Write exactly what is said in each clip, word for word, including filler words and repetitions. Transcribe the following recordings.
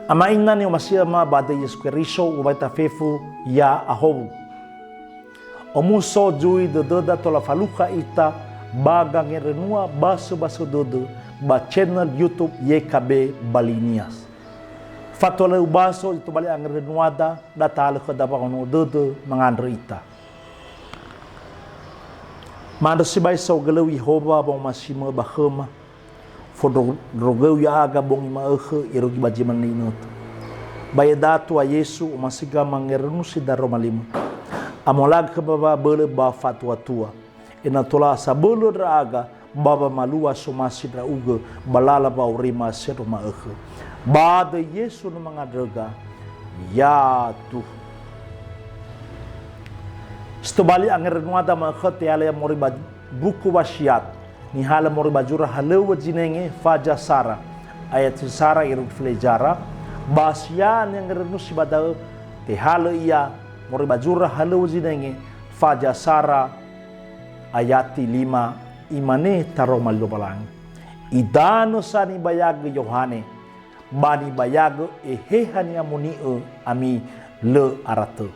Ama ina ni'omasi'öma ba döi Yesu Keriso, uwaita fefu ya ahowu. Omuso zui dödöda tola falukha ita ba gangerenua basöbasö dödö ba channel YouTube Y K B Bali Nias. Fatua lö ubaso zi tobali angerenuada, da tahalö khöda wa'ono dödö mangandrö ita. Ma'andrö sibai saohagölöu Yehowa wa'omasimö ba khöma. Fondrorogöu ya'aga bongi ma'ökhö irugi ba zi manö inötö. Ba ya'aga Tua Yesu, omasiga mangerenusi daroma limö. Amolagö khöma wa'abölö ba fa'atuatua. Ena'ö tola sabölö ndra'aga ba wamalua somasi ndra'ugö ba lala wa'aurima sero ma'ökhö. Ba döi Yesu no mangandröga, yaduhu. Si tobali angerenuada ma'ökhö tehalö ia moroi ba buku Wasiat, nihalö moroi ba zura halöŵö zinenge faza sara, ayat si sara irugi felezara, ba si ya ni'angerenusi ba da'ö, tehalö ia moroi ba zura halöŵö zinenge faza sara, ayati lima, imane taroma li Lowalangi. Idanö sa nibayagö Yohane, ba nibayagö Eheha Ni'amoni'ö ami lö ara tö.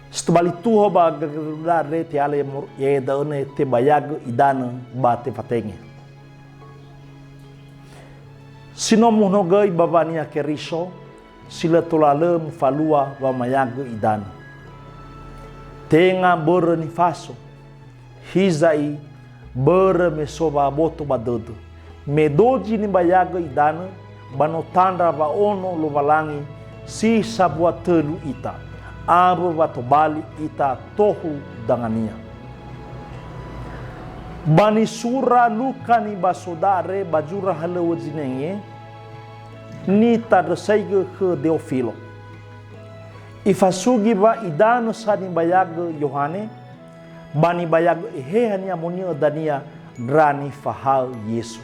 Si tobali tuho ba gagerudare tehalö ia mor-, ia da'ö ne tebayagö idanö ba tefatenge. Si no muhonogöi ba wa'ania Keriso, si lö tola lö mufalua wamayagö idanö. Tenga börö nifaso. Hiza'i, börö me so wa'aboto ba dödö. Me dozi nibayagö idanö, ba no tandra wa'ono Lowalangi si sambua tölu ita, awö wa tobali ita tohu dangania. Ba nisura Luka nibaso da'e ba zura halöŵö zinenge, nitandrösaigö khö Deofilo. Ifasugi wa idanö sa nibayagö Yohane, ba nibayagö Eheha Ni'amoni'ö dania ndra nifahaö Yesu.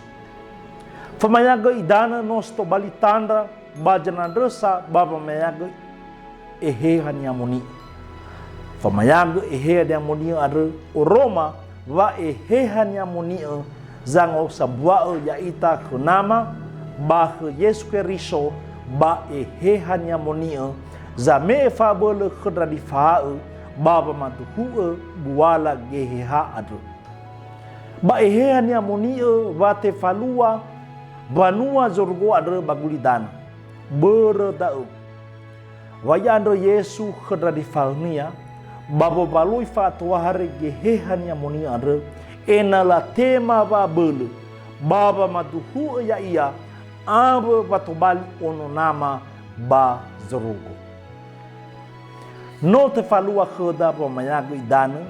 Famayagö idanö no si tobali tandra ba zanandrösa ba wamayagö Eheha Ni'amoni'ö. Famayagö Eheha Ni'amoni'ö andrö oroma wa Eheha Ni'amoni'ö zangosambua'ö ya'ita khö Nama, ba khö Yesu Keriso, ba Eheha Ni'amoni'ö, zame'e fa'abölö khö ndra nifahaö ba wamaduhu'ö buala Geheha andrö. Ba Eheha Ni'amoni'ö wa tefalua mbanua zorugo andrö ba gulidanö. Börö da'ö, wa i'andrö Yesu khö ndra nifahaö-Nia, ba wobaloi fa'atohare Geheha Ni'amoni'ö andrö, ena'ö latema wa'abölö, ba wamaduhu'ö Ya'ia, awö wa tobali Ono Nama ba zorugo. No tefalua khöda wamayagö idanö,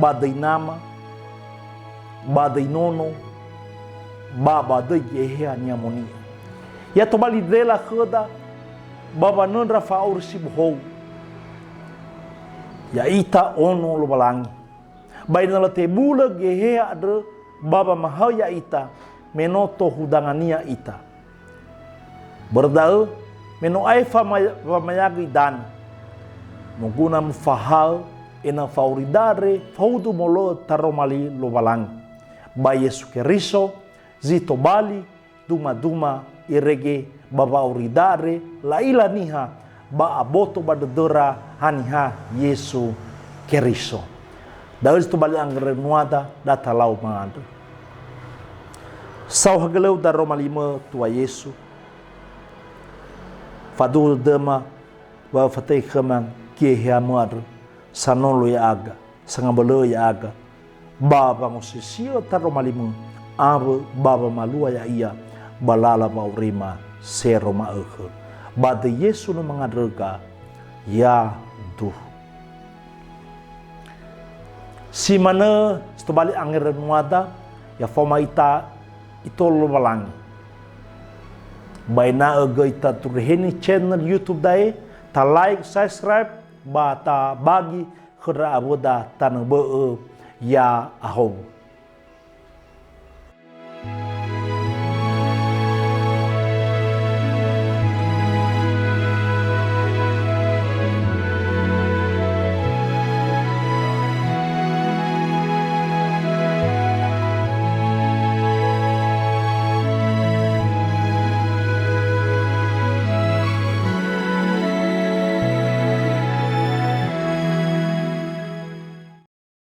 ba döi Nama, ba döi Nono, ba ba döi Geheha Ni'amoni'ö. Ya tobali rela khöda ba wanöndra fa'auri si bohou, ya'ita ono Lowalangi. Ba ena'ö latebulö Geheha andrö ba wamahaö ya'ita, me no tohu dangania ita. Börö da'ö, me no aefa may-, wamayagö idanö, moguna mufahaö ena'ö fa'auri da'e fahudu molo'ö taroma li Lowalangi. Ba Yesu Keriso, zi tobali dumaduma irege ba wa'auri da'e la'ila niha ba aboto ba dödöra haniha Yesu Keriso. Da'ö zi tobali angerenuada, da talau mangandrö. Saohagölöu daroma limö Tua Yesu. Faduhu dödöma wa öfatege khöma Geheha-Mö andrö, sanolo ya'aga, sangabölö'ö ya'aga, ba wangosisi'ö taroma limö, awö ba wamalua Ya'ia ba lala wa'aurima sero ma'ökhö. Ba döi Yesu no mangandröga, yaduhu. Si manö si tobali angerenuada, ya faoma ita itolo Lowalangi. Ba ena'ö göi tatureheni channel YouTube da'e, ta like, subscribe, ba tabagi khö ndra awöda tanö bö'ö ya'ahowu.